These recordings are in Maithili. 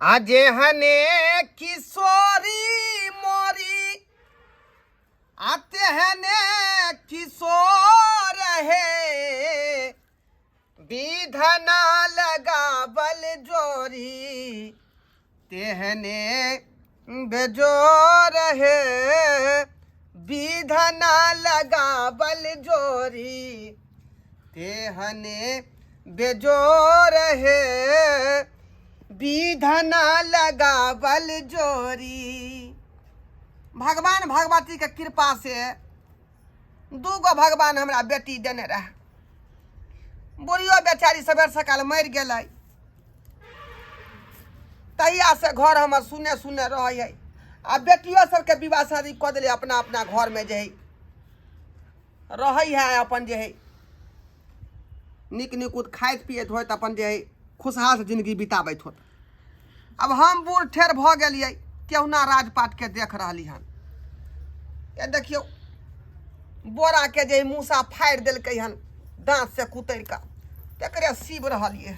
आ जेहने किशोरी मोरी आ तेहने किशोर हे विधना लगावल जोरी तेहने बेजोर हे विधना लगावल जोरी तेहने बेजोर हे विधना लगावल जोरी। भगवान भगवती के कृपा से दूगो भगवान हमरा बेटी देने रहे। बुढ़ियो बेचारी सबेर सकाल मरि गेलै, तहिया से घर हमर सुने सुने रहै है। आ बेटियो सबके विवाह शादी कऽ देलै, अपना अपना घरमे जे है रहै है, अपन जे है नीक निकुत खाइत पियैत होइत अपन जे है खुशहाल से जिंदगी बिताबैत होत। अब हम बूढ़ ठेर भऽ गेलियै, केहुना राजपाटके देख रहली हन। ये देखियौ बोरा के जे मूसा फाड़ि देलकै हन दाँत से कुतरि कऽ, तकरे सीब रहलियै।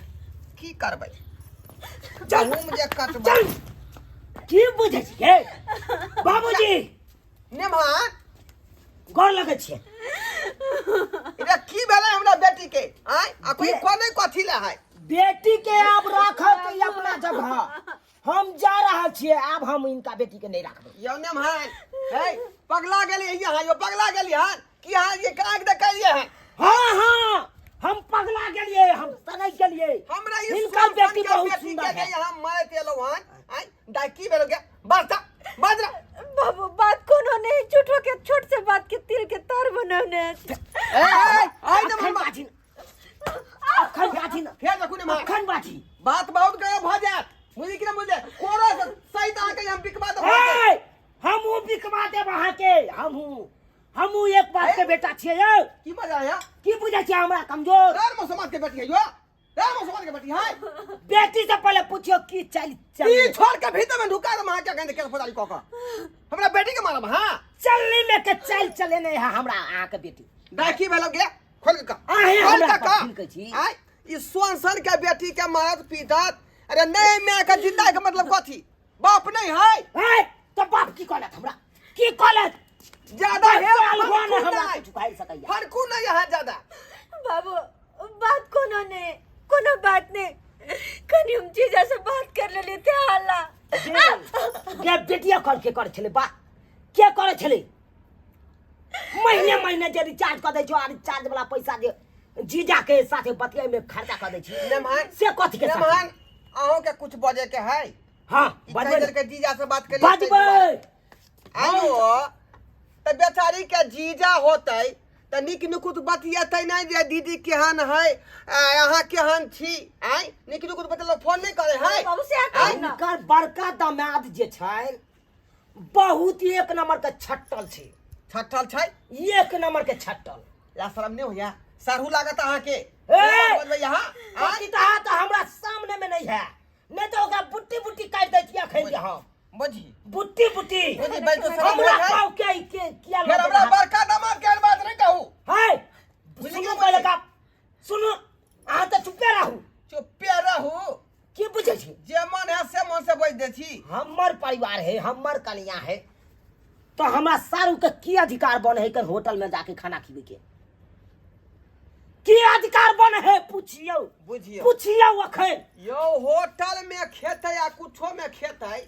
की करबै, गहूम जे कटबै। चल, की बुझै छियै बाबूजी? नेमहान गोर लगै छियै। रे की भेलै हमरा बेटी के? आय आ कोई कोने कथी ले है? बेटी के आब राखत अपना जगह, हम जा रहल छियै। आब हम इनका बेटी के नहीं राखबै। यौ नेमहान हे पगला गेली यहाँ, यो पगला गेली हन की? अहाँ ये काक देखलियै हन? हाँ हाँ, हम पगला गेलियै, हम सनक गेलियै। हमरा ई हिनकर सुन बेटी सुन के बहुत बेटी सुंदर के है। जे यहाँ मारैत एलहुँ हन। आय दाइ की भेल गे? बस बाजरा बाबू, बात कोनो नहीं, झूठो के छोट से बात के तिल के तर बनौने अछि। ए ए आइ अखन नेमहान बाजी न, अखन बाजी न। फेर देखू नेमहान, अखन बाजी बात बहुत गया भऽ जायत, बुझली कि ना बुझले? कोरो सही तऽ अहाँके हम बिकबा देब। ए, हमहूँ बिकवा देब अहाँके। हमहूँ हमहूँ एक बाप के बेटा छियै यौ। की मजा आया? की बुझै छियै हमरा कमजोर? यार मौसमात के बेटी है यो, यार मौसमात के बेटी है। बेटी से पहले पूछियो की चल चल ई छोड़ के भीतर में ढुका दे वहां के गंद के फौजारी कऽ कऽ हमरा बेटी के मारब। हां चलनी में के चल चले नहीं है हमरा अहाँ के बेटी। दाखी भेलो गे, खोल के कह। आहे खोल हमरा के कह। पर छी। आय ई सोन सन के बेटी के मारत पीटत। अरे नहीं माय के जिंदा के मतलब कथी? बाप नहीं है? ए, तो बाप की कहलत हमरा? की कहलत? ज्यादा है अलगुआ ने फड़कू हमरा नहीं। कुछ कहि सकैया। फड़कू नहीं है ज्यादा। बाबू, बात कोनो नहीं, कोनो बात नहीं, कनी हम जीजा से बात कर लेली थे हल्ला। गे बेटिया कल के करे छले बा, के करे छले? महीने महीने जे रिचार्ज कर दै छो आ रिचार्ज वाला पैसा जे जीजा के साथे बतियाई में खर्चा कर दै छी नेमहान से कथी के साथे? नेमहान, अहूँ के कुछ बजे के है? हाँ, ई बजबै। कहि देलकै जीजा से बात करियै। बजबै। आयो तऽ बेचारी के जीजा होतै तऽ नीक निकुत बतियेतै नहि जे दीदी केहन है, अहाँ केहन छी? आँय, नीक निकुत बतेलक, फोन नहि करे है? बाबू से कहू ना। हिनकर बड़का दामाद जे छै बहुत एक नंबर के छट्टल छै। छट्टल छै? एक नंबर के छट्टल। ला शरम नहि होइया? साढ़ू लागत अहाँके। ए! बजबै अहाँ? आँय? पतिता तऽ हमरा सामने में नहीं है, नहीं तो ओकरा बुट्टी बुट्टी काटि दै छियै अखन जे हम। बुझी बुट्टी बुट्टी बुझी बैठो, शरम हमरा होइ है? पाव के के किया फेर हमरा बड़का दामाद के बात नहि कहू। है बुझली सुनू कि पहिले बुझली? का सुनू, अहाँ तऽ चुप्पे रहू। चुप्पे रहू। की बुझै छी? जे मन है से मन से बजि दै छी। हमर परिवार है, हमर कनिया है, तो हमरा सारू के की अधिकार बन है के होटल में जाके खाना खिबे के? की अधिकार बन है? पूछियौ। बुझियौ। पूछियौ अखन। यौ, होटल में खेतै आ कुछो में खेतै,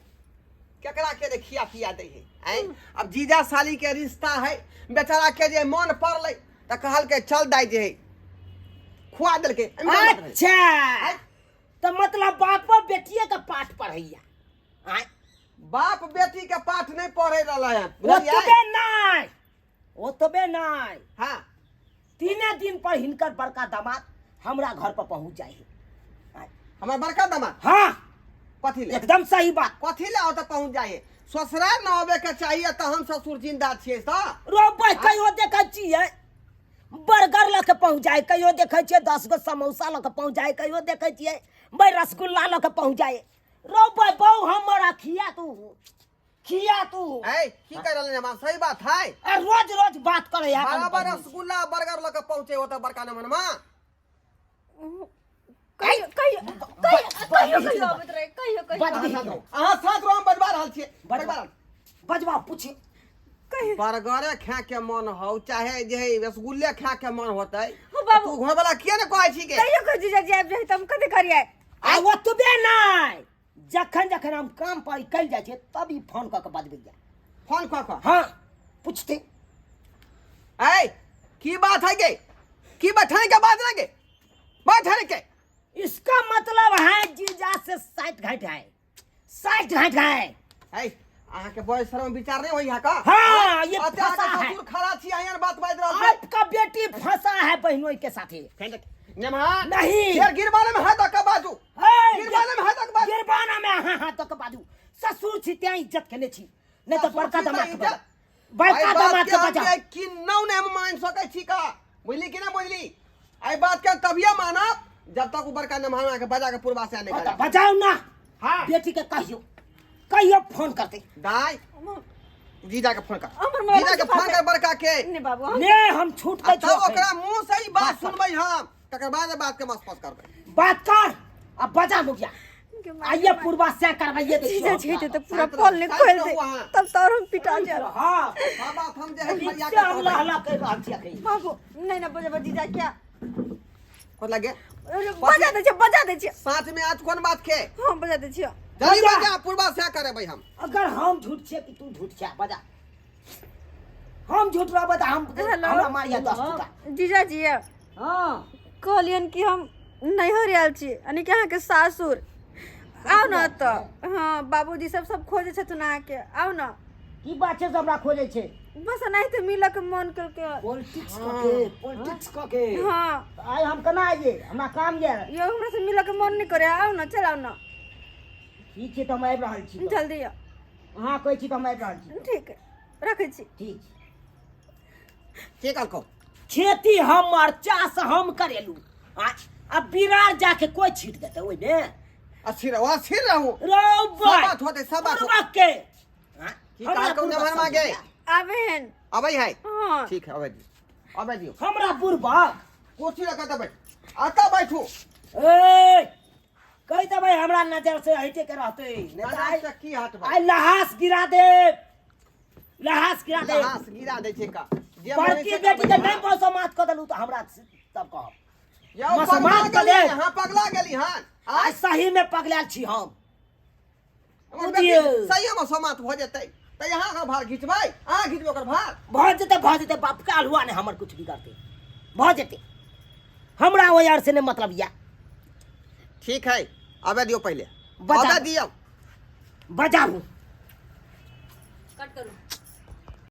केकरा के जे खिया पिया दै है? आँय, अब जीजा साली के रिश्ता है, बेचारा के जे मन पड़लै तऽ कहलकै चल दाइ, जे है खुआ देलकै। एहिमे कोन बात रहै? अच्छा, तऽ मतलब बापो बेटिए के पाठ पढ़ैया? आँय? बाप बेटी के पाठ नहीं पढ़े रहलै हन, बुझलियै? ओतबे नहि, ओतबे नहि। हाँ। तीने दिन पर हिनकर बड़का दामाद हमरा घर पर पहुंच जाए है। हमर बड़का दामाद? हाँ। कथी ले? एकदम सही बात। कथी ले ओतऽ पहुंच जाए? ससुराल न आबे के चाहिए तऽ हम ससुर जिंदा छियै तऽ। रोबै कहियो देखै छियै बर्गर लऽ के पहुँच जाए, कहियो देखै छियै 10 गो समोसा लऽ के पहुँच जाए, कहियो देखै छियै भाई रसगुल्ला लऽ के पहुँच जाए। रोबै बहु हमर खिया तू, खिया तू। ए की कर रहलै हम? सही बात है। आ रोज रोज बात करे है। बराबर रसगुल्ला बर्गर लऽ के पहुँचे ओतऽ बड़का नमनमा। कहियो कहियो कहियो कहियो कहियो आबैत रहे कहियो कहियो बज अहाँ साथ रहू अहाँ साथ रहू हम बजबा रहल छियै बजबा रहल बजबा पूछी कहियो बर्गरे खाए के मन हौ चाहे जे है रसगुल्ले खाए के मन होतै हो बाबू। तू घर वाला किया ने कहै छी के कहियो कहियो जीजाजी आबि जाइ तऽ हम कथी करियै आ ओतबे नहि जखन जखन हम काम पर निकलि जाइ छियै तब ई फोन कऽ के बजबैया फोन कऽ कऽ हाँ पूछते ऐ की बात है गे की बैठने के बात ना गे बैठने के इसका मतलब है जीजा से साठ घाट है साठ घाट है ऐ अहाँ के बॉय शर्म विचार नहीं होई है का हाँ, ये अते अहाँ के फंसा है। ससुर खड़ा छी अहाँ बात बाजि रहल छी आपका बेटी फंसा है बहनोई के साथ ही नेमहा नहीं। फेर गिरबाने में हाथ धक्का बाजू हे, गिरबाने में हाथ धक्का बाजू गिरबाना में हाँ हाथ तक बाजू ससुर छी त्यां इज्जत केने छी नहीं तो ससुर बड़का छी तऽ दामाद के इज्जत। बजा बड़का एहि बात दामाद के के हम बजा जे किन्नौ नहि हम मान सकै छी का बुझली कि ना बुझली एहि बात के तभिए मानब जब तक उ बड़का नेमहाना के बजा के पूर्वा से नहीं हाँ, तो करब बजाओ ना हाँ। बेटी के कहियो कहियो फोन करते दाई जीजा के फोन कर हमर मोबाइल जीजा के के फोन पास कर बड़का के नहीं बाबू हम ने हम छूट आ के तब ओकरा मुंह से ही बात बात कर। सुनबै हम तकर बाद बात के मस्पस करबै बात कर अब बजा मुखिया के मार- आइए पूर्वा से करवाइए देखियो जीजा जी हमरा। तऽ पूरा शांत फल ने रहू, खोल शांत दे रहू अहाँ। तब तो और हम पिटा जाब हाँ सब बात हम जे है फरिया से के हम कहबै। लहला कर रहल छी अखन बाबू नहीं ना बजा जीजा क्या कथी लगे बजा दै छियै बजा दै छियै साथ में आज कोन बात के हाँ बजा दै छियै जल्दी बजा। बजा पूर्वा से करेबै हम अगर हम झूठ छियै कि तू झूठ छियै बजा हम झूठ रहबै तऽ हम हेलो। हमरा मारिया दस टका जीजा जी हाँ कहलियन कि हम नैहर आयल छी यानी कि अहाँके सासुर आउ ने तऽ हाँ बाबूजी सब सब खोजै छथुन अहाँके आउ ने की बात छै से हमरा खोजै छै बस एनाहिते मिलऽके मन केलकै पॉलिटिक्स कऽ के पॉलिटिक्स कऽ के हाँ आइ हम केना आइए हमरा काम यऽ यौ हमरा से मिलऽके मन नहि करे आउ ने चल आउ ने ठीक छै तऽ हम आबि रहल छी तऽ। जल्दी आउ अहाँ कहै छी तऽ हम आबि रहल छी ठीक है रखै छी ठीक छै के कहलकौ खेती हमर चास हम करेलू आ आ बिरार जाके कोई छीट देतै ओहिमे अस्थिर रहू अस्थिर रहू रौ सब बात होतै सब बात होतै। के की कहलकौ नमहर मागे आबे हन अबै है हाँ ठीक है अबै दियौ अबै दियौ हमरा बुढ़बक कुर्सी रखा तऽ बैठ अतऽ बैठू ए कहि देबै हमरा नजर से हटे के रहतै नहि तऽ आइ से की हटबै आइ लहास गिरा दे लहास गिरा दे लहास गिरा दै छै का जे मन बड़की से बेटी के करबै। नहि मौसम मात कऽ देलू तऽ हमरा तब कहब यौ मसमात पगला कऽ गेली दे। हाँ पगला गेली हन आइ सही में पगलायल छी हम हमर बेटी बुझियौ। सही में समात भऽ जेतै तऽ यहाँ ओकर भार घिचबै अहाँ घिचबै ओकर भार भऽ जेतै भऽ जेतै बाप के अल्हुआ नहि हमर कुछ बिगड़तै भऽ जेतै हमरा ओहि आर से नहि मतलब या ठीक है आबे दियौ पहिले बजा आबे दो। दियौ बजाबू कट करू